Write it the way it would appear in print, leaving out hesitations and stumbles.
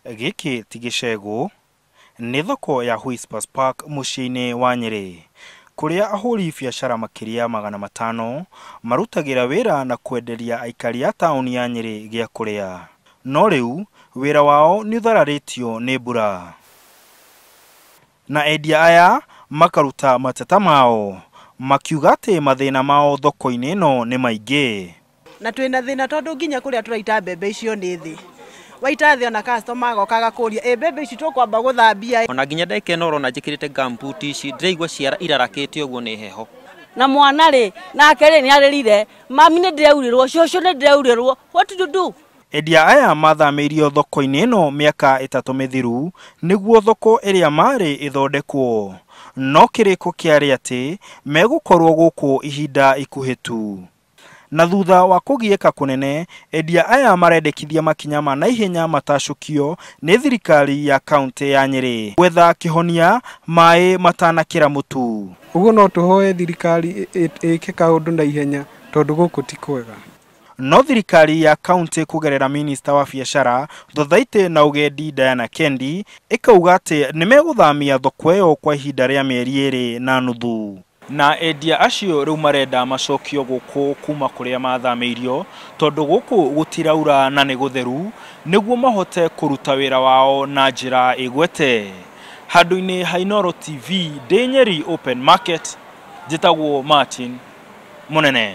Gĩkĩ ti gĩcegũ, nĩ thoko ya Whispers Park mũciĩ-inĩ wa Nyĩrĩ, kũrĩa ahũri biacara makĩria 500 marutagĩra wĩra na kwenderia aikari a taũni ya Nyĩrĩ gĩa kũrĩa. No rĩu wĩra wao nĩ ũthararĩtio nĩ mbura. Na endia aya makaruta mateta mao makiuga atĩ mathĩna mao thoko-inĩ ĩno nĩ maingĩ. Na twĩna thĩna tondũ nginya kũrĩa tũraita mbembe icio nĩ thĩ. Waita thĩ ona customer agoka agakũria ĩ mbembe ici tũkwamba gũthambia. Ona nginya ndagĩka ĩno ũrona njĩkĩrĩte gumboot ici ndĩraigua ciara irarakĩte ũguo nĩ heho. Na mwana rĩ nake rĩ nĩ arĩrire, mami nĩ ndĩraurĩrwo, cũcũ nĩ ndĩraurĩrwo, what to do? Endia aya mathamĩirio thoko-inĩ ĩno mĩaka 3 mĩthiru nĩguo thoko ĩrĩa marĩ ĩthondekwo. No kĩrĩko kĩarĩ atĩ megũkorwo gũkũ ihinda ikuhĩ tu. Na thutha wa kũgiĩka kũnene, endia aya marendekithia makinya ma naihenya matacũkio nĩ thirikari ya kaunti ya Nyĩrĩ gwetha kĩhonia maĩ matanakĩra mũtu. Ũguo no tũhoe thirikari ĩke kaũndũ naihenya tondũ gũkũ ti kwega. No thirikari ya kaunti kũgerera minista wa biacara, thothaitĩ na ũgendi Diana Kendi ĩkauga atĩ nĩmegũthamia thoko ĩyo kwa ihinda rĩa mĩeri 2.5. Na endia acio rĩu marenda macokio gũkũ kuma kũrĩa mathamĩirio tondũ gũkũ gũtiraura na nĩ gũtheru nĩguo mahote kũruta wĩra wao na njĩra ĩgwete. Handũ-inĩ ha Inooro TV ndĩ Nyeri Open Market, njĩtagwo Martin Mũnene.